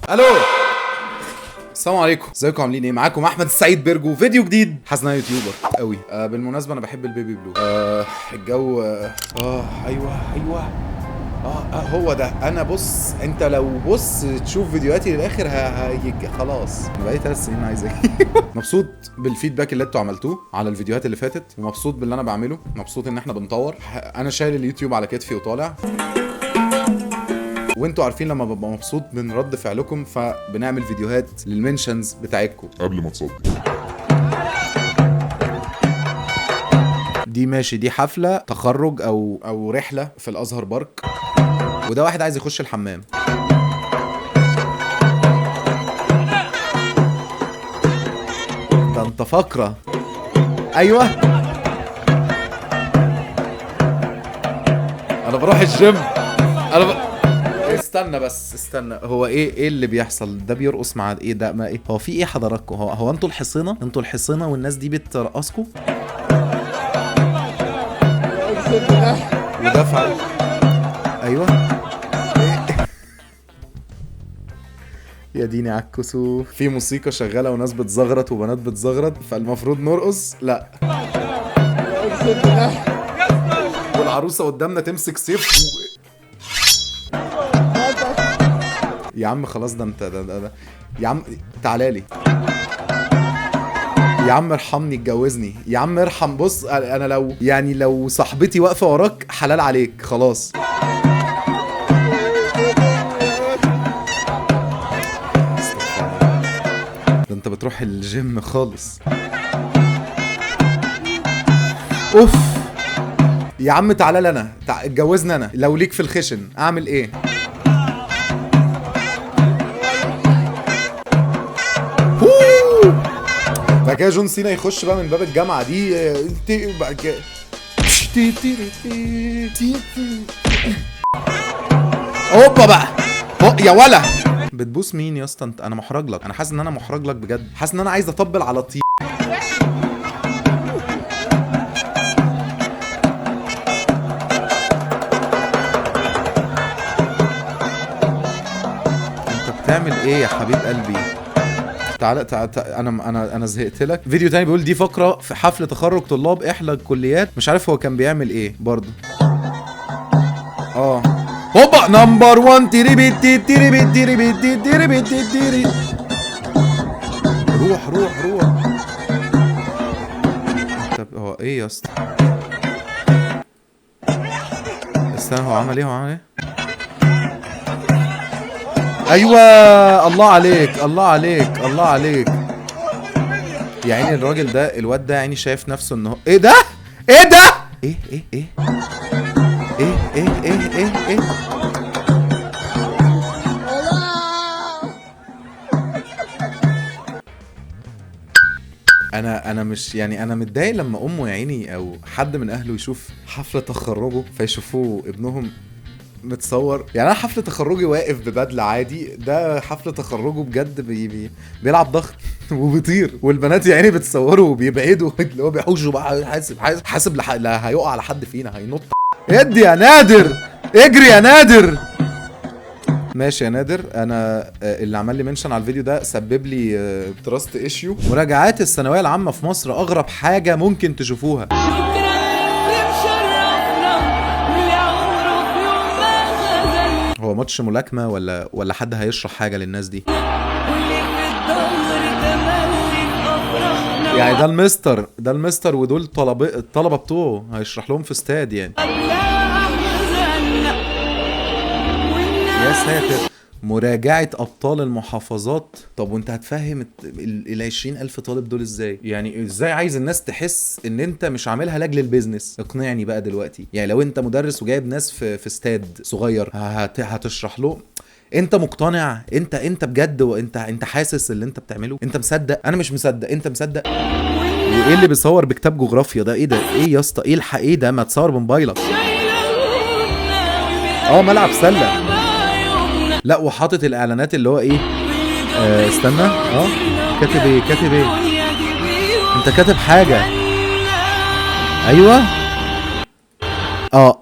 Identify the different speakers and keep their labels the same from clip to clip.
Speaker 1: الو، السلام عليكم، ازيكم عاملين ايه؟ معاكم احمد السعيد بيرجو، فيديو جديد. حاسس ان انا YouTuber قوي. بالمناسبة انا بحب ال baby blue. الجو ايوه ايوه هو ده. انا بص، انت لو بص تشوف فيديوهاتي للاخر خلاص. انا بقالي 3 سنين عايز اجيب. مبسوط بال feedback اللي انتوا عملتوه على الفيديوهات اللي فاتت، ومبسوط باللي انا بعمله، مبسوط ان احنا بنطور. انا شايل اليوتيوب على كتفي وطالع، وانتوا عارفين لما ببقى مبسوط من رد فعلكم فبنعمل فيديوهات لل mentions بتاعتكم
Speaker 2: قبل ما تصدق.
Speaker 1: دي ماشي، دي حفلة تخرج او رحلة في الازهر بارك، وده واحد عايز يخش الحمام. ده انت فقرة. ايوه انا بروح الجيم. انا استنى بس استنى، هو ايه اللي بيحصل ده؟ بيرقص مع ايه ده؟ ما ايه هو في ايه حضراتكم؟ هو انتوا الحصينه؟ انتوا الحصينه والناس دي بترقصكم؟ ودفع. ايوه يا ديني على الكسوف. في موسيقى شغالة وناس بتزغرط وبنات بتزغرط، فالمفروض نرقص. لا، والعروسه قدامنا تمسك سيف يا عم خلاص، ده انت ده يا عم تعالى لي يا عم، ارحمني، اتجوزني يا عم، ارحم. بص انا لو يعني لو صاحبتي واقفة وراك حلال عليك خلاص. ده انت بتروح الجيم خالص. اوف يا عم تعالى لي انا، اتجوزني انا لو ليك في الخشن اعمل ايه؟ بعد كده جون سينا يخش بقى من باب الجامعة دي. بعد كده اوبا بقى يا ولا بتبوس مين يا اسطى انت؟ انا محرج لك، انا حاسس ان انا محرج لك بجد، حاسس ان انا عايز اطبل على طي. انت بتعمل ايه يا حبيب قلبي؟ تعالى تعالى، انا زهقت لك. فيديو تاني بيقول دي فقره في حفل تخرج طلاب احلى الكليات، مش عارف هو كان بيعمل ايه برضه. هوبا number 1 تيري بي تيري بي تيري بي تيري بي تيري. روح روح روح. طب هو ايه يا اسطى؟ استنى، هو عمل ايه؟ هو عمل ايه؟ ايوه الله عليك الله عليك الله عليك يا عيني. الراجل ده، الواد ده عيني شايف نفسه انه ايه ده؟ ايه ده؟ ايه ايه ايه ايه ايه ايه ايه ايه؟ انا مش يعني انا متضايق لما امه يا عيني او حد من اهله يشوف حفلة تخرجه فيشوفوه ابنهم متصور. يعني انا حفلة تخرجي واقف ببدله عادي، ده حفلة تخرجه بجد بي بيلعب ضغط وبيطير، والبنات يا عيني بتصوره وبيبعدوا اللي هو بيحوشوا بقى، حاسب حاسب لا هيقع على حد فينا، هينط. ادي يا نادر، اجري يا نادر. ماشي يا نادر. انا اللي عمل لي mention على الفيديو ده سبب لي trust issue. مراجعات الثانوية العامة في مصر اغرب حاجة ممكن تشوفوها. هو ماتش ملاكمة ولا حد هيشرح حاجة للناس دي؟ يعني ده المستر، ده المستر، ودول الطلبة بتوعه هيشرح لهم في استاد يعني. يا ساتر. مراجعة أبطال المحافظات. طب وانت هتفهم ال 20,000 طالب دول ازاي؟ يعني ازاي عايز الناس تحس ان انت مش عاملها لاجل ال business؟ اقنعني بقى دلوقتي. يعني لو انت مدرس وجايب ناس في استاد صغير هتشرح له، انت مقتنع؟ انت بجد، وانت انت حاسس اللي انت بتعمله؟ انت مصدق؟ انا مش مصدق. انت مصدق؟ وايه اللي بيصور بكتاب جغرافيا ده؟ ايه ده؟ ايه يا اسطى؟ ايه الحق؟ ايه ده؟ ما تصور بموبايلك. ملعب سله. لا وحاطط الاعلانات اللي هو ايه، استنى، كاتب ايه؟ كاتب ايه؟ انت كاتب حاجة. ايوه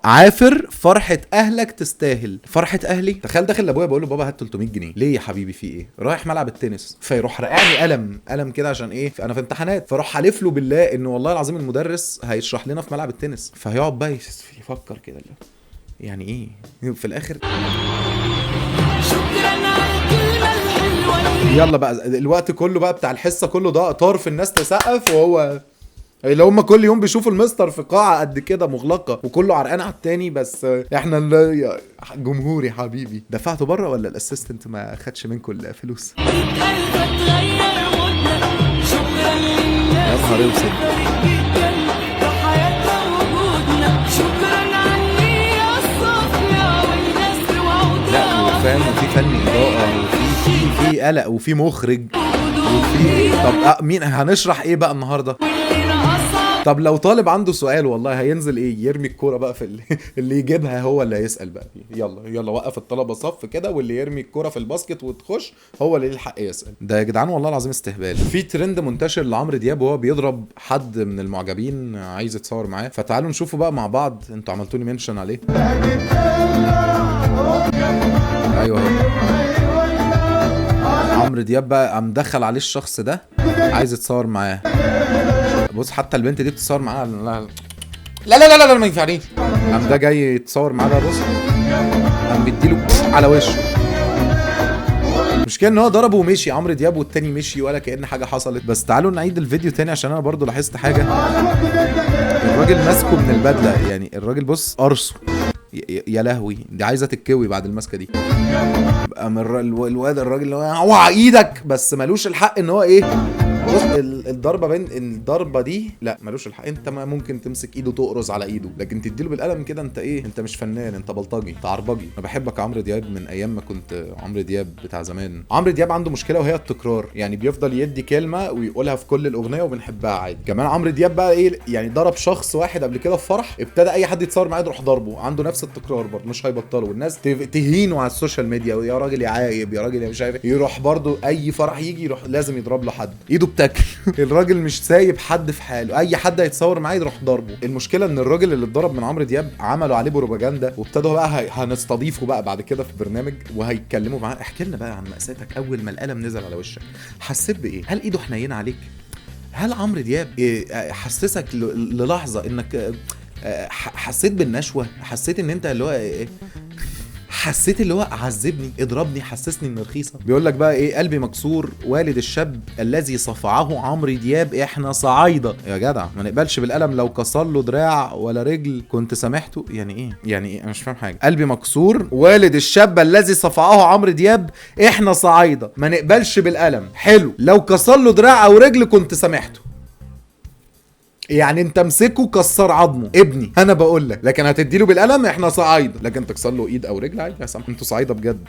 Speaker 1: عافر فرحه اهلك تستاهل. فرحه اهلي؟ تخيل داخل لابويا بقول له بابا هات 300 جنيه. ليه يا حبيبي في ايه؟ رايح ملعب التنس. فيروح رقعني قلم قلم كده عشان ايه؟ انا في امتحانات. فاروح حالف له بالله انه والله العظيم المدرس هيشرح لنا في ملعب التنس. فهيقعد بقى يفكر كده يعني ايه في الاخر. يلا بقى الوقت كله بقى بتاع الحصة كله ده طرف الناس تسقف، وهو اللي هم كل يوم بيشوفوا المستر في قاعة قد كده مغلقة وكله عرقان على التاني، بس احنا جمهوري حبيبي. دفعته بره ولا ال assistant ما خدش منكم الفلوس؟ يا نهار اسود. لا وفاهم، وفي فن اضاءه، وفي في قلق، وفي مخرج، وفي طب مين هنشرح ايه بقى النهارده؟ طب لو طالب عنده سؤال والله هينزل ايه؟ يرمي الكورة بقى في اللي يجيبها هو اللي هيسال بقى. يلا يلا وقف الطلبة صف كده، واللي يرمي الكورة في ال basket وتخش هو اللي يلحق يسال. ده يا جدعان والله العظيم استهبال. في ترند منتشر لعمرو دياب وهو بيضرب حد من المعجبين عايز يتصور معاه، فتعالوا نشوفه بقى مع بعض. انتوا عملتوني mention عليه. ايوه عمرو دياب بقى قام دخل عليه الشخص ده عايز يتصور معاه. بص حتى البنت دي بتتصور معاه. لا لا لا لا, لا ما ينفعنيش. قام ده جاي يتصور معاه بقى، بص قام بيديله على وشه. المشكلة ان هو ضربه ومشي عمرو دياب، والتاني مشي ولا كأن حاجة حصلت. بس تعالوا نعيد الفيديو تاني عشان انا برضو لاحظت حاجة. الراجل ماسكه من البدلة، يعني الراجل بص قرصة. يا لهوي دي عايزه تتكوي بعد الماسكه دي. قام الواد الراجل اللي هو اوعى ايدك، بس ملوش الحق ان هو ايه. بص الضربة بين الضربة دي لا ملوش الحق. انت ما ممكن تمسك ايده تقرص على ايده، لكن تديله بالقلم كده انت ايه؟ انت مش فنان، انت بلطجي، انت عربجي. انا بحبك عمرو دياب من ايام ما كنت عمرو دياب بتاع زمان. عمرو دياب عنده مشكلة وهي التكرار، يعني بيفضل يدي كلمة ويقولها في كل الاغنية وبنحبها عادي. كمان عمرو دياب بقى ايه يعني، ضرب شخص واحد قبل كده في فرح، ابتدى اي حد يتصور معاه يروح ضربه. عنده نفس التكرار برضه مش هيبطله، والناس تهينه على ال social media، يا راجل يا عايب، يا راجل يا مش عارف. يروح برضه اي فرح يجي يروح لازم يضرب له حد، ايده بتاكل. الراجل مش سايب حد في حاله، اي حد هيتصور معاه يروح ضربه. المشكلة ان الراجل اللي اتضرب من عمرو دياب عملوا عليه بروباجندا، وابتدوا بقى هنستضيفه بقى بعد كده في برنامج وهيتكلموا معاه. احكي لنا بقى عن مأساتك اول ما القلم نزل على وشك، حسيت بايه؟ هل ايده حنينه عليك؟ هل عمرو دياب حسسك للحظة انك حسيت بالنشوه؟ حسيت ان انت اللي هو حسيت اللي هو عذبني، اضربني، حسسني اني رخيصة؟ بيقول لك بقى ايه، قلبي مكسور، والد الشاب الذي صفعة عمرو دياب احنا صعايده. يا جدع ما نقبلش بالقلم، لو كسر له دراع ولا رجل كنت سامحته. يعني ايه؟ يعني ايه؟ انا مش فاهم حاجة. قلبي مكسور، والد الشاب الذي صفعة عمرو دياب احنا صعايده، ما نقبلش بالقلم. حلو، لو كسر له دراع او رجل كنت سامحته. يعني انت امسكه كسر عظمه ابني انا بقول لك، لكن هتديله بالقلم احنا صعايده، لكن تكسر له ايد او رجل عادي يا سامح. انتوا صعايده بجد.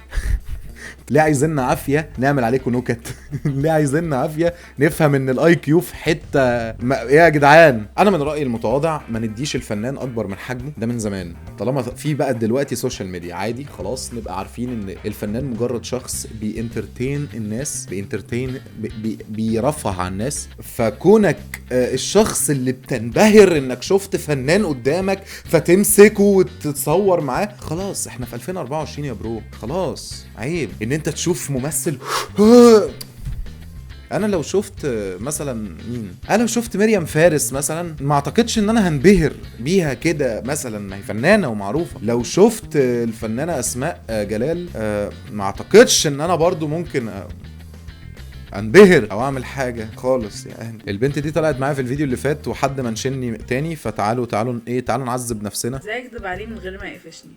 Speaker 1: ليه عايزيننا عافية نعمل عليكم نكت؟ ليه عايزيننا عافية نفهم ان ال IQ في حتة ايه يا جدعان؟ انا من رايي المتواضع ما نديش الفنان اكبر من حجمه، ده من زمان. طالما في بقى دلوقتي social media عادي خلاص نبقى عارفين ان الفنان مجرد شخص بي entertain الناس، بي entertain بيرفه عن الناس. فكونك الشخص اللي بتنبهر انك شفت فنان قدامك فتمسكه وتتصور معاه، خلاص احنا في 2024 يا bro، خلاص عيب ان انت تشوف ممثل. انا لو شفت مثلا مين، انا لو شفت مريم فارس مثلا ما اعتقدش ان انا هنبهر بيها كده مثلا، ما هي فنانة ومعروفة. لو شفت الفنانة اسماء جلال ما اعتقدش ان انا برضو ممكن انبهر او اعمل حاجة خالص. يعني البنت دي طلعت معايا في الفيديو اللي فات وحد منشني تاني، فتعالوا تعالوا ايه، تعالوا نعذب نفسنا.
Speaker 2: ازاي اكذب عليه من غير ما يقفشني؟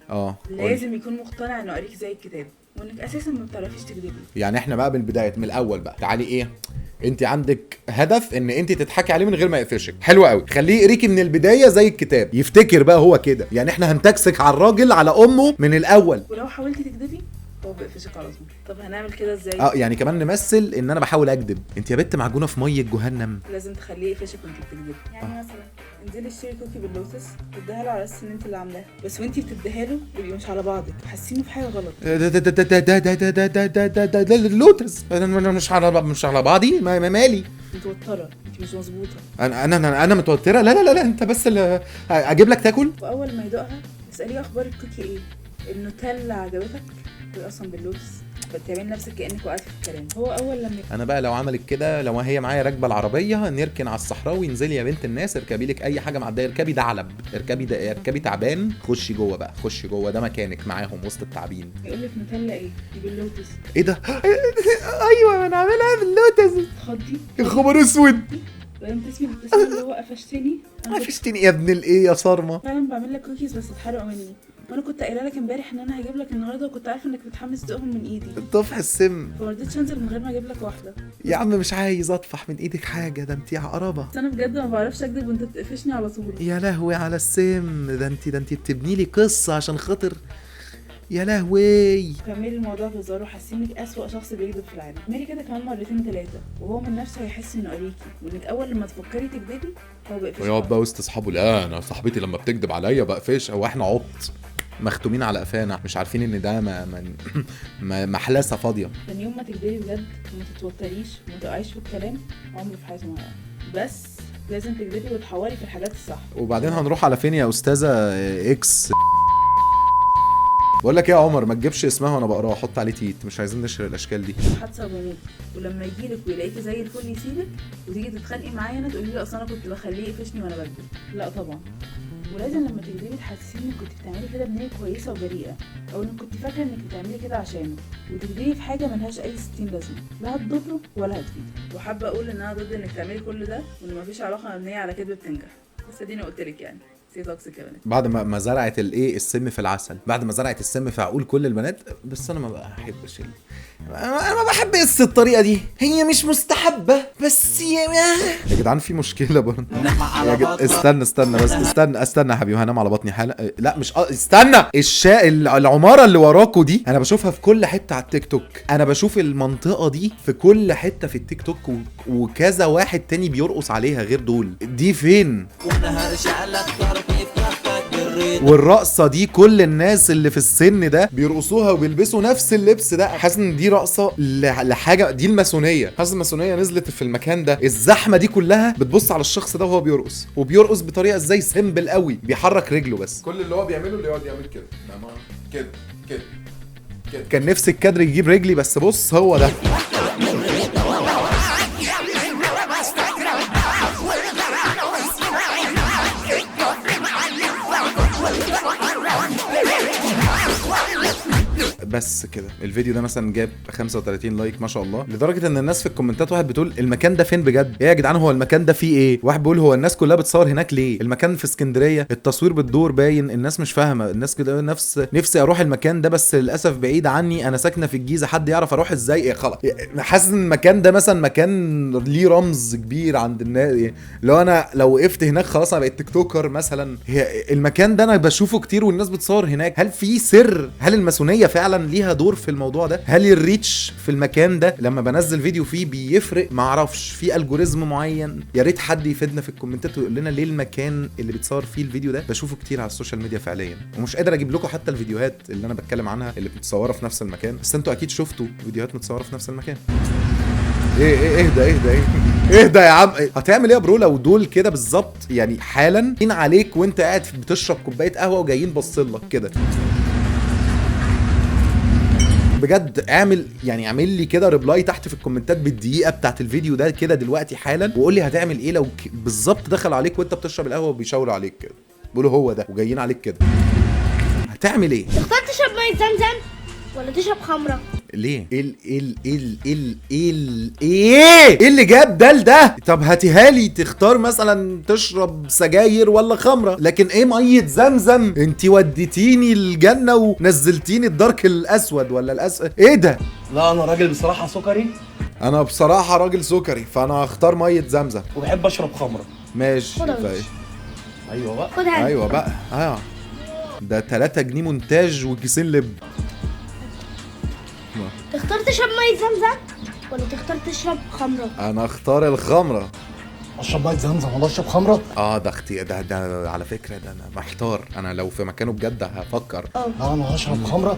Speaker 2: لازم يكون مقتنع انه قاريك زي الكتاب وانك اساسا ما بتعرفيش تكذبي.
Speaker 1: يعني احنا بقى من البداية من الاول بقى تعالي ايه، انت عندك هدف ان انت تضحكي عليه من غير ما يقفشك. حلو قوي، خليه يقريكي من البداية زي الكتاب، يفتكر بقى هو كده. يعني احنا هنتكسك على الراجل على امه من الاول.
Speaker 2: ولو حاولتي تكذبي هو بيقفشك على طول. طب هنعمل كده ازاي؟
Speaker 1: يعني كمان نمثل ان انا بحاول اكذب. انت يا بت معجونه في مية جهنم.
Speaker 2: لازم تخليه يقفشك وانت بتكذبي. يعني مثلا انزلي اشتري cookie باللوتس واديها له على اساس ان انت اللي عاملاها، بس وانت بتديها له بيبقي مش على بعضك، حاسينه في حاجة غلط.
Speaker 1: ده ده ده ده ده ده ده ده ده ده ده اللوتس انا مش على بعضي، ما مالي.
Speaker 2: متوترة، انت مش مظبوطة.
Speaker 1: انا انا انا, أنا متوترة؟ لا لا لا لا، انت بس اللي اجيب لك تاكل.
Speaker 2: واول ما يدوقها اساليه اخبار ال cookie ايه، النوتيلا عجبتك؟ هي اصلا باللوتس، فتعملي نفسك كانك وقعتي في الكلام. هو اول لما
Speaker 1: انا بقى لو عملت كده، لو هي معايا راكبه العربية نركن على الصحراوي، انزلي يا بنت الناس اركبي لك اي حاجة معدية، اركبي دعلب، اركبي ده، اركبي تعبان، خشي جوه بقى، خشي جوه ده مكانك معاهم وسط التعابين.
Speaker 2: يقول لك نوتيلا ايه؟ دي باللوتس.
Speaker 1: ايه ده؟ ايوه انا عاملها باللوتس.
Speaker 2: تخضي
Speaker 1: يا خبر اسود.
Speaker 2: بعدين تسمي الابتسامة اللي هو قفشتني.
Speaker 1: قفشتني يا ابن الايه يا صارمة.
Speaker 2: فعلا بعمل لك كوكيز بس اتحرقوا مني، وانا كنت قايله لك امبارح ان انا هجيب لك النهارده، وكنت عارفه انك متحمس تدوقهم من ايدي.
Speaker 1: طفح السم.
Speaker 2: فما رضيتش انزل من غير ما اجيب لك واحدة.
Speaker 1: يا عم مش عايز اطفح من ايدك حاجة، ده انت عقربه.
Speaker 2: بس انا بجد ما بعرفش اكذب وانت بتقفشني على طول.
Speaker 1: يا لهوي على السم، ده انت، ده انت بتبني لي قصة عشان خاطر. يا لهوي.
Speaker 2: كملي الموضوع بهزار وحسي انك اسوأ شخص بيكذب في العالم. اعملي كده كمان مرتين ثلاثة وهو من نفسه هيحس انه قريكي، وانك اول لما تفكري تكذبي هو بيقفشك.
Speaker 1: ويقعد بقى وسط اصحابه، لا انا صاحبتي لما بتكذب عليا بقفش، او احنا عبط مختومين على قفانا مش عارفين ان ده ما محلسه فاضية.
Speaker 2: تاني يوم ما تكذبي بجد وما تتوتريش وما تقعيش في الكلام، عمره في حياته ما هيقع. بس لازم تكذبي وتحوري في الحاجات الصح.
Speaker 1: وبعدين هنروح على فين يا استاذه X؟ بقول لك ايه يا عمر، ما تجيبش اسمها وانا بقراها، حط عليه تيت، مش عايزين نشر الاشكال دي.
Speaker 2: حادثه وبموت، ولما يجيلك ويلاقيكي زي الفل يسيبك، وتيجي تتخانقي معايا انا تقولي له اصل انا كنت بخليه يقفشني وانا بكذب. لا طبعا. ولازم لما تكذبي تحسسيه انك كنت بتعملي كده بنيه كويسة وجريئه، او انك كنت فاكره انك بتعملي كده عشانه، وتكذبي في حاجة ملهاش اي 60 لازمه، لا هتضره ولا هتفيده. وحابة اقول ان انا ضد انك تعملي كل ده، وان مفيش علاقة مبنية على كذب بتنجح، بس اديني قلت لك يعني stay toxic يا بنات.
Speaker 1: بعد ما زرعت الايه السم في العسل، بعد ما زرعت السم في عقول كل البنات. بس انا ما بحبش انا ما بحبش الطريقة دي، هي مش مستحبة بس يا جدعان في مشكلة برضه يا جد... استنى استنى بس استنى استنى يا حبيبي، هنام على بطني حالا. لا مش استنى. العمارة اللي وراكوا دي انا بشوفها في كل حتة على التيك توك، انا بشوف المنطقة دي في كل حتة في التيك توك، وكذا واحد تاني بيرقص عليها غير دول. دي فين؟ والرقصه دي كل الناس اللي في السن ده بيرقصوها وبيلبسوا نفس اللبس ده. حاسس ان دي رقصه لحاجة، دي الماسونيه، حاسس الماسونيه نزلت في المكان ده. الزحمة دي كلها بتبص على الشخص ده وهو بيرقص، وبيرقص بطريقة ازاي simple قوي، بيحرك رجله بس. كل اللي هو بيعمله اللي يقعد يعمل كده كده كده كده. كان نفسي الكادر يجيب رجلي، بس بص هو ده. بس كده الفيديو ده مثلا جاب 35 like ما شاء الله، لدرجة ان الناس في الكومنتات واحد بتقول المكان ده فين بجد؟ ايه يا جدعان هو المكان ده فيه ايه؟ واحد بيقول هو الناس كلها بتصور هناك ليه؟ المكان في اسكندرية، التصوير بتدور باين، الناس مش فاهمه، الناس كده نفسي اروح المكان ده بس للاسف بعيد عني، انا ساكنة في الجيزة، حد يعرف اروح ازاي؟ إيه خلاص حاسس ان المكان ده مثلا مكان ليه رمز كبير عند الناس، لو انا لو وقفت هناك خلاص انا بقيت TikToker مثلا. هي المكان ده انا بشوفه كتير والناس بتصور هناك، هل في سر؟ هل الماسونيه فعلا ليها دور في الموضوع ده؟ هل ال reach في المكان ده لما بنزل فيديو فيه بيفرق؟ معرفش، في algorithm معين؟ يا ريت حد يفيدنا في الكومنتات ويقول لنا ليه المكان اللي بيتصور فيه الفيديو ده بشوفه كتير على ال social media فعليا، ومش قادر اجيب لكم حتى الفيديوهات اللي انا بتكلم عنها اللي متصورة في نفس المكان، بس انتوا اكيد شفتوا فيديوهات متصورة في نفس المكان. ايه ايه اهدى اهدى ايه اهدى يا عم، هتعمل ايه يا bro لو دول كده بالظبط يعني حالا جايين عليك وانت قاعد بتشرب كوباية قهوة وجايين باصين لك كده؟ بجد اعمل يعني اعمل لي كده reply تحت في الكومنتات بالدقيقة بتاعت الفيديو ده كده دلوقتي حالا، وقول لي هتعمل ايه لو بالظبط دخل عليك وانت بتشرب القهوة وبيشاوروا عليك كده، بيقولوا هو ده وجايين عليك كده، هتعمل ايه؟
Speaker 3: تختار تشرب مية زمزم ولا تشرب خمره؟ ليه؟
Speaker 1: ايه ال ايه ال ايه ال ايه ال ايه ايه اللي جاب ده لده؟ طب هاتيها لي تختار مثلا تشرب سجاير ولا خمره، لكن ايه مية زمزم؟ انت وديتيني الجنة ونزلتيني ال dark الاسود ولا الاسود ايه ده؟
Speaker 4: لا انا راجل بصراحة سكري،
Speaker 1: انا بصراحة راجل سكري، فانا هختار مية زمزم
Speaker 4: وبحب اشرب خمره.
Speaker 1: ماشي.
Speaker 4: ايوه بقى،
Speaker 1: ايوه بقى، ده 3 جنيه مونتاج وكيسين لب.
Speaker 3: تختار تشرب مية زمزم ولا تختار تشرب خمره؟
Speaker 1: انا اختار الخمرة.
Speaker 5: اشرب مية زمزم ولا اشرب خمره؟
Speaker 1: ده اختي ده على فكرة ده انا محتار، انا لو في مكانه بجد هفكر.
Speaker 5: لا انا هشرب خمره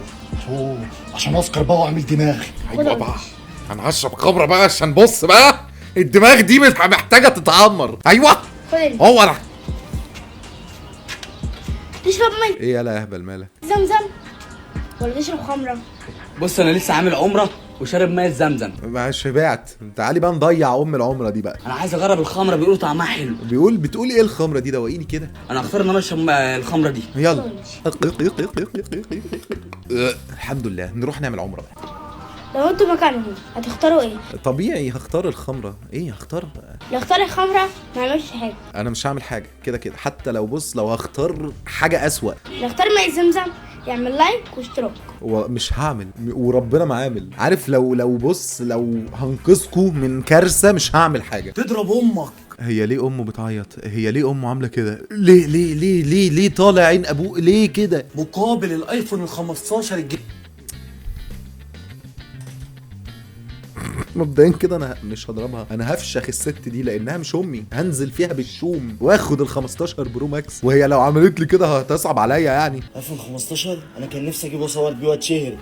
Speaker 5: عشان اسكر بقى واعمل دماغي.
Speaker 1: ايوه بقى، انا هشرب خمره بقى عشان بص بقى الدماغ دي محتاجه تتعمر. ايوه
Speaker 3: خد انت.
Speaker 1: هو ده.
Speaker 3: تشرب مية
Speaker 1: ايه يالا يا اهبل مالك؟
Speaker 3: زمزم ولا تشرب خمره؟
Speaker 6: بص انا لسه عامل عمره وشارب مية زمزم.
Speaker 1: ما شبعت. تعالي بقى نضيع ام العمرة دي بقى.
Speaker 6: انا عايز اجرب الخمرة، بيقولوا طعمها حلو.
Speaker 1: بتقول ايه الخمرة دي؟ دوقيني كده.
Speaker 6: انا هختار ان انا اشرب الخمرة دي.
Speaker 1: يلا الحمد لله نروح نعمل عمره بقى.
Speaker 3: لو انتوا مكانهم هتختاروا ايه؟
Speaker 1: طبيعي هختار الخمرة. ايه هختار؟
Speaker 3: لو اختار الخمرة ما يعملش حاجة.
Speaker 1: انا مش هعمل حاجة كده كده، حتى لو بص لو هختار حاجة اسوأ.
Speaker 3: لو اختار مية زمزم يعمل like واشتراك.
Speaker 1: ومش هعمل وربنا ما عامل. عارف لو بص لو هنقذكوا من كارثة مش هعمل حاجة.
Speaker 4: تضرب امك.
Speaker 1: هي ليه امه بتعيط؟ هي ليه امه عامله كده؟ ليه ليه ليه ليه ليه طالع عين ابوه ليه كده؟
Speaker 4: مقابل الايفون ال 15 الجديد.
Speaker 1: مبدئيا كده انا مش هضربها، انا هفشخ الست دي لانها مش امي، هنزل فيها بالشوم واخد ال 15 Pro Max، وهي لو عملت لي كده هتصعب عليا يعني.
Speaker 5: ايفون 15 انا كان نفسي اجيبه اصور بيه واتشهر.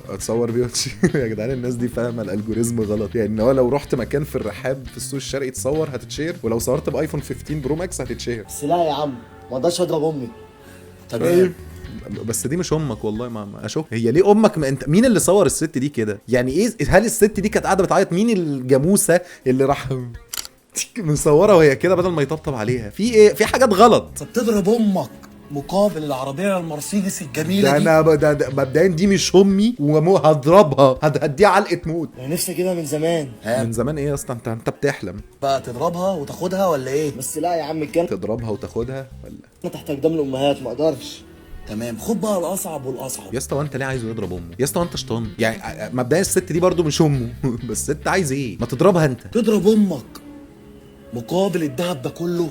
Speaker 1: اتصور بيه واتشهر؟ يا جدعان الناس دي فاهمه ال algorithm غلط، يعني ان هو لو رحت مكان في الرحاب في السوق الشرقي تصور هتتشهر، ولو صورت بايفون 15 Pro Max هتتشهر.
Speaker 5: بس لا يا عم ما اقدرش اضرب امي.
Speaker 4: تمام
Speaker 1: بس دي مش امك والله. ما اشوف هي ليه امك. ما انت مين اللي صور الست دي كده؟ يعني ايه؟ هل الست دي كانت قاعدة بتعيط؟ مين الجاموسة اللي راح مصوره وهي كده بدل ما يطبطب عليها؟ في ايه؟ في حاجات غلط.
Speaker 4: طب تضرب امك مقابل العربية المرسيدس الجميلة
Speaker 1: ده
Speaker 4: دي.
Speaker 1: انا ده مبدئيا دي مش امي وهضربها، هديها علقه موت.
Speaker 5: انا نفسي اجيبها من زمان.
Speaker 1: من زمان ايه يا اسطى؟ انت بتحلم
Speaker 4: بقى تضربها وتاخدها ولا ايه؟
Speaker 5: بس لا يا عم الجنة
Speaker 1: تضربها وتاخدها ولا
Speaker 5: تحت اقدام الامهات ما اقدرش.
Speaker 4: تمام خد بقى الاصعب والاصعب.
Speaker 1: يا اسطى وانت ليه عايزه يضرب امه؟ يا اسطى وانت شطان يعني. مبدئيا الست دي برضو مش امه بس انت عايز ايه؟ ما تضربها انت.
Speaker 4: تضرب امك مقابل الذهب ده كله.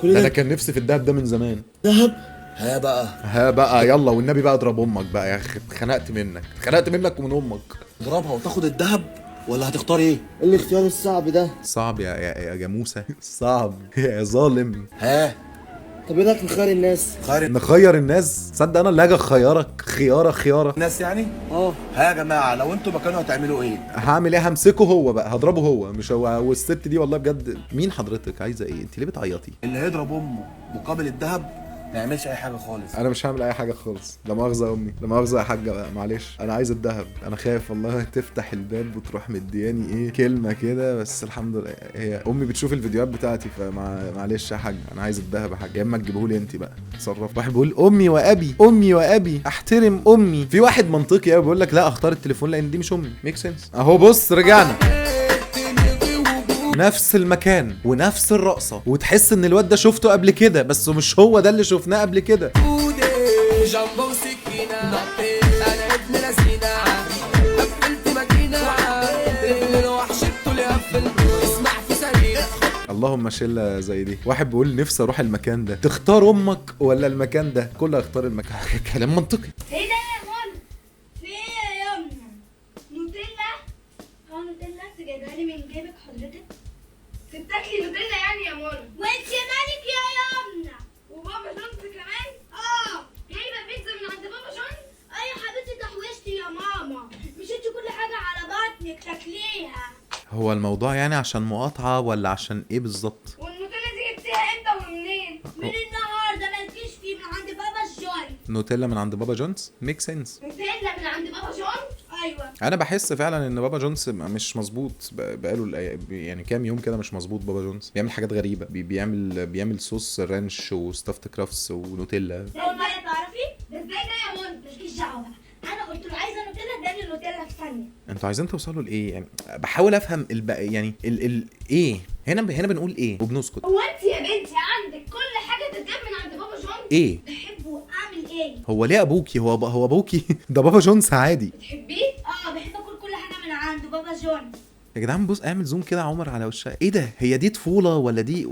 Speaker 5: كل
Speaker 1: ده انا
Speaker 5: ده
Speaker 1: كان نفسي في الذهب ده من زمان.
Speaker 5: ذهب؟
Speaker 4: ها بقى
Speaker 1: ها بقى يلا والنبي بقى اضرب امك بقى يا اخي، اتخنقت منك، اتخنقت منك ومن امك.
Speaker 4: تضربها وتاخد الذهب ولا هتختار ايه؟
Speaker 5: ايه الاختيار الصعب ده؟
Speaker 1: صعب يا يا يا جاموسه صعب يا ظالم.
Speaker 4: ها
Speaker 5: طب ايه رايك نخير الناس؟
Speaker 4: خير
Speaker 1: نخير الناس؟ صدق انا اللي هاجي اخيرك. خياره خياره
Speaker 4: الناس يعني؟
Speaker 5: اه.
Speaker 4: ها يا جماعة لو انتوا مكانه هتعملوا ايه؟
Speaker 1: هعمل ايه؟ همسكه هو بقى، هضربه هو مش هو. والست دي والله بجد. مين حضرتك؟ عايزه ايه؟ انت ليه بتعيطي؟
Speaker 4: اللي هيضرب امه مقابل الذهب ما يعملش اي حاجة خالص.
Speaker 1: انا مش هعمل اي حاجة خالص، لا مؤاخذة امي، لا مؤاخذة يا حاجة بقى، معلش انا عايز الذهب. انا خايف والله تفتح الباب وتروح مدياني ايه كلمة كده، بس الحمد لله هي امي بتشوف الفيديوهات بتاعتي، فمعلش يا حاج انا عايز الذهب يا حاج، يا اما تجيبه لي انت بقى اتصرف. واحد بيقول امي وابي، امي وابي، احترم امي. في واحد منطقي قوي بيقول لك لا اختار التليفون لان دي مش امي. make sense. اهو بص رجعنا نفس المكان ونفس الرقصة، وتحس ان الواد ده شفته قبل كده، بس مش هو ده اللي شفناه قبل كده. اللهم شله زي دي. واحد بيقول نفسي اروح المكان ده. تختار امك ولا المكان ده؟ كله هيختار المكان. كلام منطقي.
Speaker 3: ايه ده يا منى؟ في ايه يا يمنى؟ نوتيلا؟ اه نوتيلا انت جايبها لي من جيبك حضرتك؟
Speaker 7: انت بتاكلي نوتيلا يعني يا منى؟
Speaker 3: وانت مالك يا يمنى؟
Speaker 7: وبابا جونز كمان؟
Speaker 3: اه
Speaker 7: جايبه بيتزا من عند بابا جونز؟
Speaker 3: اه يا حبيبتي تحوشتي يا ماما، مش انت كل حاجة على بطنك تاكليها.
Speaker 1: هو الموضوع يعني عشان مقاطعه ولا عشان ايه بالظبط؟
Speaker 7: والنوتيلا دي جبتيها امتى ومنين؟
Speaker 3: من النهارده مالكيش فيه، من عند بابا جونز.
Speaker 1: نوتيلا من عند بابا جونز؟ make sense.
Speaker 7: نوتيلا من عند بابا جونز؟
Speaker 3: ايوه.
Speaker 1: انا بحس فعلا ان بابا جونز مش مظبوط بقاله يعني كام يوم كده مش مظبوط. بابا جونز بيعمل حاجات غريبة، بيعمل صوص ranch و stuffed crust ونوتيلا.
Speaker 3: اول مرة تعرفي؟ ده ازاي ده يا منى؟ مالكيش دعوه، انا قلت له عايزه نوتيلا اداني نوتيلا في ثانية.
Speaker 1: انتوا عايزين توصلوا لايه يعني؟ بحاول افهم يعني ال ايه هنا بنقول ايه وبنسكت.
Speaker 7: هو انت يا بنتي عندك كل حاجة تتجاب من عند بابا جونز؟
Speaker 1: ايه
Speaker 3: بحبه اعمل ايه؟
Speaker 1: هو ليه ابوكي؟ هو ابوكي ده بابا جونز عادي.
Speaker 7: بتحبيه؟
Speaker 3: اه بحب اكل كل حاجة من عنده بابا جونز.
Speaker 1: يا جدعان بص اعمل zoom كده يا عمر على وشها. ايه ده؟ هي دي طفولة ولا دي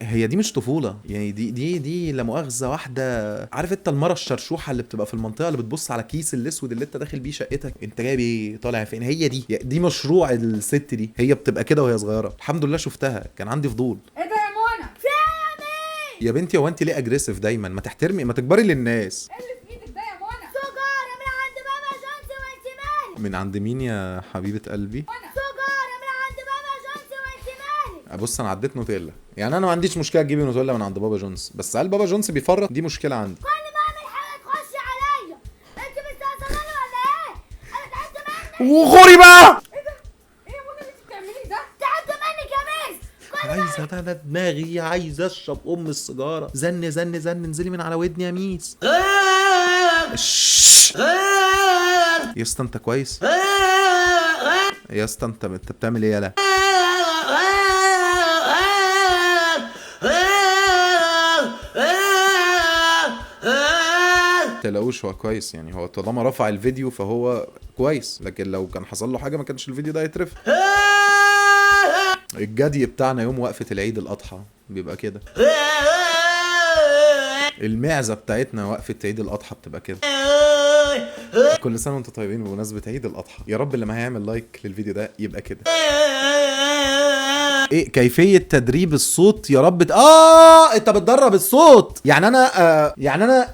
Speaker 1: هي دي مش طفولة يعني، دي لا مؤاخذة واحدة. عارف انت المرة الشرشوحه اللي بتبقى في المنطقة اللي بتبص على كيس الاسود اللي انت داخل بيه شقتك، انت جايب ايه طالع فين؟ هي دي مشروع الست دي، هي بتبقى كده وهي صغيرة. الحمد لله شفتها، كان عندي فضول.
Speaker 7: ايه ده يا منى؟
Speaker 1: يا بنتي هو انت ليه aggressive دايما؟ ما تحترمي، ما تكبري للناس.
Speaker 7: ايه اللي في ايدك ده يا منى؟
Speaker 3: سجاره من عند بابا جونز وانت مالك.
Speaker 1: من عند مين يا حبيبه قلبي؟
Speaker 3: سجاره من عند بابا جونز
Speaker 1: بص انا عديت نوتيلا، يعني انا ما عنديش مشكلة تجيبي نوتيلا من عند بابا جونز، بس هل بابا جونز بيفرط؟ دي مشكلة عندي.
Speaker 3: كل ما اعمل حاجة تخش عليا، انت مستقصداني ولا ايه؟ انا تعبت منك.
Speaker 1: وغوري بقى.
Speaker 7: ايه ده؟ ايه يا منى اللي انت بتعمليه ده؟
Speaker 3: تعبت منك يا ميس.
Speaker 1: عايزه انا دماغي، عايزه اشرب ام السيجارة. زن زن زن، انزلي من على ودني يا ميس. يا اسطى انت كويس؟ يا اسطى انت بتعمل ايه يالا؟ تلاقوش هو كويس يعني، هو طالما رفع الفيديو فهو كويس، لكن لو كان حصل له حاجة ما كانش الفيديو ده هيترفع. الجدي بتاعنا يوم وقفه العيد الاضحى بيبقى كده، المعزه بتاعتنا وقفه عيد الاضحى بتبقى كده. كل سنة وانتم طيبين بمناسبة عيد الاضحى، يا رب اللي ما هيعمل like للفيديو ده يبقى كده. ايه كيفية تدريب الصوت يا رب؟ انت بتدرب الصوت يعني؟ انا يعني انا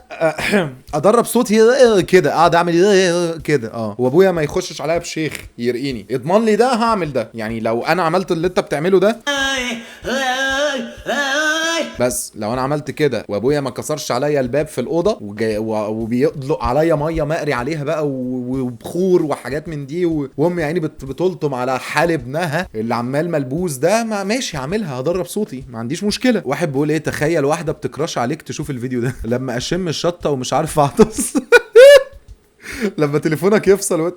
Speaker 1: ادرب صوتي كده، اقعد اعمل كده، وابويا ما يخشش عليا بشيخ يرقيني، اضمن لي ده هعمل ده. يعني لو انا عملت اللي انت بتعمله ده، بس لو انا عملت كده وابويا ما كسرش عليا الباب في الاوضة وبيدلق عليا مية مقري عليها بقى وبخور وحاجات من دي، وامي يعني بتلطم على حال ابنها اللي عمال ملبوس ده، ما ماشي هعملها، هدرب صوتي، ما عنديش مشكلة. واحد بيقول ايه، تخيل واحدة بتكراش عليك تشوف الفيديو ده. لما اشم الشطه ومش عارف اعطس. لما تليفونك يفصل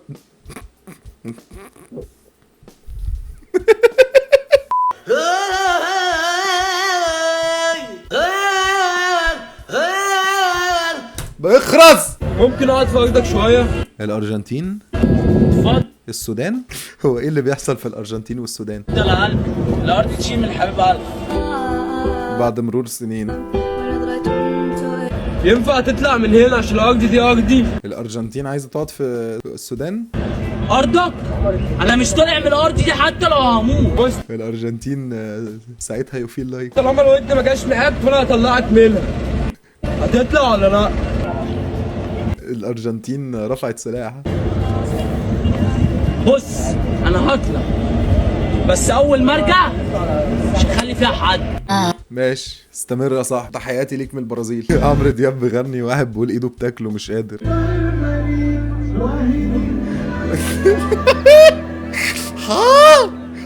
Speaker 1: بيخرس.
Speaker 8: ممكن اقعد في ارضك شوية؟
Speaker 1: الارجنتين،
Speaker 8: اتفضل.
Speaker 1: السودان. هو ايه اللي بيحصل في الارجنتين والسودان؟
Speaker 8: اتفضل يا قلبي، الارض تشيل من حبيب قلبي.
Speaker 1: بعد مرور سنين.
Speaker 8: ينفع تطلع من هنا عشان الارض دي ارضي؟
Speaker 1: الارجنتين عايزه تقعد في السودان؟
Speaker 8: ارضك؟ انا مش طالع من الارض دي حتى لو هموت. بص
Speaker 1: الارجنتين ساعتها you feel like
Speaker 8: طالما الود ما جاش معاك فانا هطلعك منها. هتطلع ولا لا؟
Speaker 1: الارجنتين رفعت سلاح.
Speaker 8: بص انا هطلع، بس اول ما ارجع مش هخلي فيها حد.
Speaker 1: ماشي استمر يا صاحبي، تحياتي ليك من البرازيل. عمرو دياب بيغني واحد بيقول ايده بتاكله مش قادر.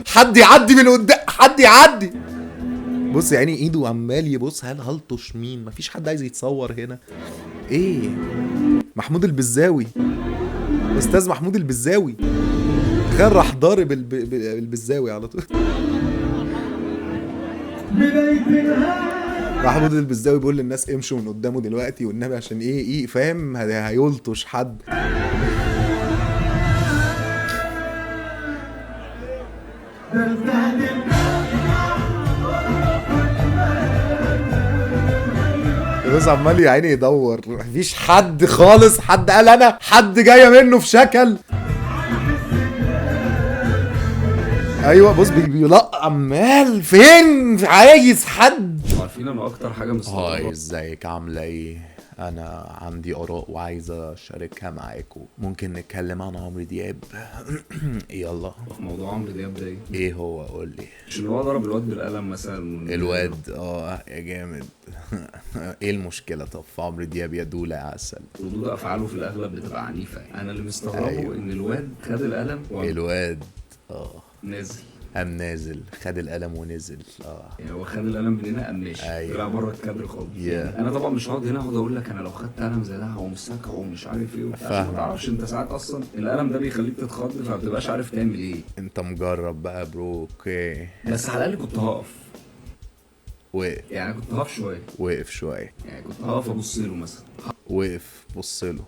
Speaker 1: حد يعدي من قدام، حد يعدي. بص يا عيني ايده عمال يبص، هل هلطش مين؟ مفيش حد عايز يتصور هنا. ايه محمود البزاوي، استاذ محمود البزاوي، تخيل راح ضارب البزاوي على طول. محمود البزاوي بيقول للناس امشوا من قدامه دلوقتي والنبي، عشان ايه فاهم، هيلطش حد. بس عمال يا عيني يدور، مفيش حد خالص، حد قال انا، حد جاية منه في شكل. ايوه بص بيلق عمال فين، عايز حد.
Speaker 9: عارفين انا اكتر حاجة مستغربها.
Speaker 1: هاي ازيك عامله ايه؟ انا عندي اراء وعايزه اشاركها معاكم، ممكن نتكلم عن عمرو دياب؟ يلا.
Speaker 9: في موضوع عمرو دياب ده ايه؟
Speaker 1: ايه هو؟ قول لي.
Speaker 9: مش اللي هو ضرب الواد بالقلم مثلا؟
Speaker 1: الواد يا جامد. ايه المشكلة طب في عمرو دياب يا دولة يا عسل؟
Speaker 9: ردود افعاله في الاغلب بتبقى عنيفة. انا اللي مستغربه. أيوه. ان الواد خد القلم
Speaker 1: الواد
Speaker 9: نازل،
Speaker 1: قام نازل، خد القلم ونزل.
Speaker 9: يعني هو خد القلم من هنا قام ماشي. أيوة. طلع بره الكادر خالص. yeah. انا طبعا مش هقعد هنا اقعد اقول لك انا لو خدت قلم زي ده هقوم ومش عارف ايه وبتاع، عشان ما تعرفش انت ساعات اصلا القلم ده بيخليك تتخض فما بتبقاش عارف تعمل ايه.
Speaker 1: انت مجرب بقى bro. okay
Speaker 9: بس على الاقل كنت هقف.
Speaker 1: وقف
Speaker 9: يعني كنت هقف شوية.
Speaker 1: وقف شوية
Speaker 9: يعني كنت هقف ابص له مثلا.
Speaker 1: وقف بص له،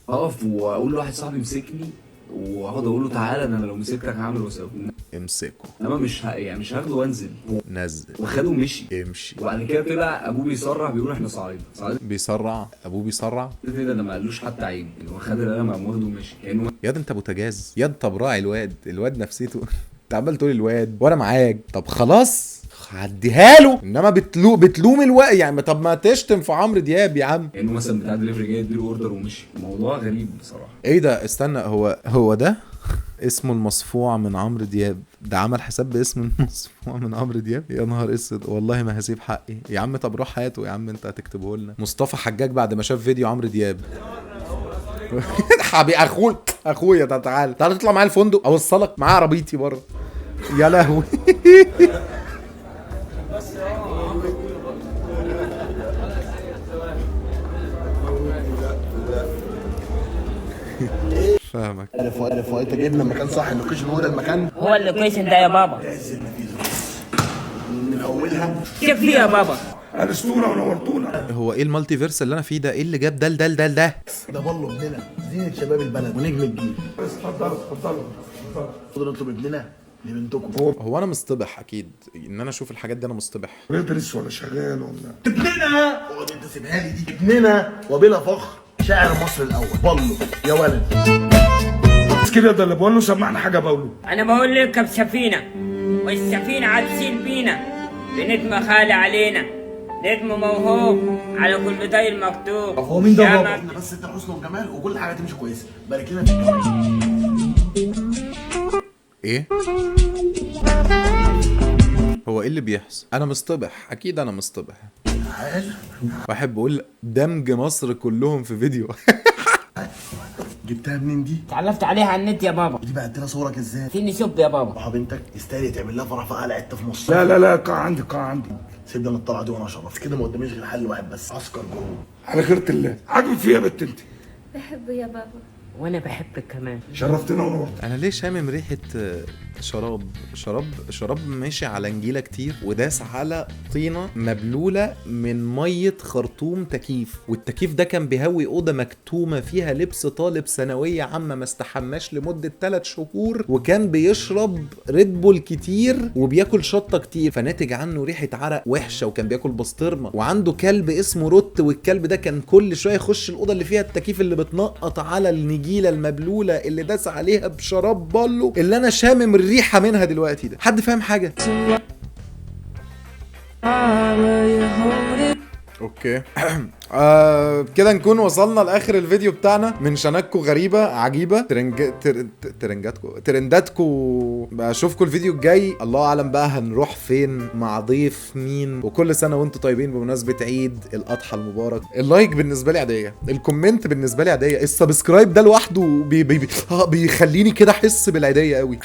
Speaker 9: هقف واقول لواحد صاحبي امسكني، واقعد اقول له تعالى ده انا لو مسكتك هعمل واسوي.
Speaker 1: امسكه.
Speaker 9: انما مش يعني مش هاخده وانزل.
Speaker 1: نزل
Speaker 9: وخده ومشي.
Speaker 1: امشي.
Speaker 9: وبعد كده طلع ابوه بيسرع بيقول احنا صعيد. صعيد
Speaker 1: بيسرع، ابوه بيسرع
Speaker 9: كده، ده ما قالوش حتى عيب، هو خد القلم قام واخده ومشي كانه.
Speaker 1: ياد انت بوتاجاز، ياد طب راعي الواد، الواد نفسيته. انت عمال تقول الواد وانا معاك، طب خلاص عديها له، انما بتلوم الواد يعني. طب ما تشتم في عمرو دياب يا عم.
Speaker 9: كانه مثلا بتاع دليفري جاي يديله order ومشي. الموضوع غريب بصراحة.
Speaker 1: ايه ده؟ استنى، هو ده اسمه المصفوع من عمرو دياب. ده عمل حساب باسم المصفوع من عمرو دياب. يا نهار اسود، والله ما هسيب حقي يا عم. طب روح هاته يا عم، انت هتكتبه لنا. مصطفى حجاج بعد ما شاف فيديو عمرو دياب. حبيبي اخويا تعال تعال تطلع معايا الفندق، اوصلك معايا عربيتي بره. يا لهوي. فاهمك.
Speaker 5: عارف انت جايبنا المكان صح، ال location هو ده المكان،
Speaker 8: هو ال location ده يا بابا.
Speaker 5: عز النفيس من اولها.
Speaker 8: كيف يا بابا؟
Speaker 10: انستونا ونورتونا.
Speaker 1: هو ايه ال multiverse اللي انا فيه ده؟ ايه اللي جاب ده ده ده ده؟
Speaker 5: ده بالو ابننا، زينة شباب البلد ونجم الجيل.
Speaker 10: اتفضلوا اتفضلوا اتفضلوا.
Speaker 5: نطلب ابننا لبنتكم.
Speaker 1: هو انا مصطبح اكيد ان انا اشوف الحاجات دي، انا مصطبح.
Speaker 10: بيدرس ولا شغال ولا
Speaker 5: ابننا، اقعد انت سيبها لي دي. ابننا وبلا فخر شاعر مصر الاول بالو يا ولد.
Speaker 10: بس كده، ده اللي بقول له سمعنا حاجة بقوله.
Speaker 8: انا بقول لك بسفينه، والسفينة هتسيل بينا بنجم خالي علينا، نجم موهوب على كل طير مكتوب.
Speaker 5: هو مين ده بابا؟ احنا بس انت الحسن والجمال وكل حاجة تمشي كويسة. بارك لنا في الجواز.
Speaker 1: ايه هو ايه اللي بيحصل؟ انا مصطبح اكيد، انا مصطبح. واحد بيقول دمج مصر كلهم في فيديو.
Speaker 5: جبتها منين دي؟
Speaker 8: اتعرفت عليها على النت يا بابا.
Speaker 5: دي بعت لها صورك ازاي؟
Speaker 8: فيني شوب يا بابا.
Speaker 5: صاحب بنتك يستاهل تعمل لها فرح في اعلى حتة في مصر.
Speaker 10: لا لا لا، قاعة عندي، قاعة عندي.
Speaker 5: سيبنا من الطلعة دي وانا اشرف كده، ما قداميش غير حل واحد بس، عسكر جروب.
Speaker 10: على خيرة الله. عاجبك فيها يا بنت انت؟
Speaker 7: بحبه يا بابا.
Speaker 8: وانا بحبك كمان.
Speaker 10: شرفتنا ونورتنا.
Speaker 1: انا ليه شامم ريحه شراب شراب شراب ماشي على نجيله كتير وداس على طينه مبلوله من مية خرطوم تكييف، والتكييف ده كان بيهوي اوضة مكتومة فيها لبس طالب ثانوية عامة ما استحماش لمدة 3 شهور، وكان بيشرب ريد بول كتير وبياكل شطه كتير، فناتج عنه ريحه عرق وحشة، وكان بياكل بسطرمه، وعنده كلب اسمه روت، والكلب ده كان كل شوية يخش الاوضة اللي فيها التكييف اللي بتنقط على النجيله المبلوله اللي داس عليها بشراب بالو اللي انا شامم الريحة منها دلوقتي. ده حد فاهم حاجة؟ okay. كده نكون وصلنا لاخر الفيديو بتاعنا من شنكو غريبة عجيبة ترنجاتكو ترنداتكو. اشوفكم الفيديو الجاي، الله اعلم بقى هنروح فين مع ضيف مين. وكل سنة وانتم طيبين بمناسبة عيد الاضحى المبارك. ال like بالنسبة لي عادية، ال comment بالنسبة لي عادية، ال subscribe ده لوحده بي بي بي بيخليني كده احس بالعيديه قوي.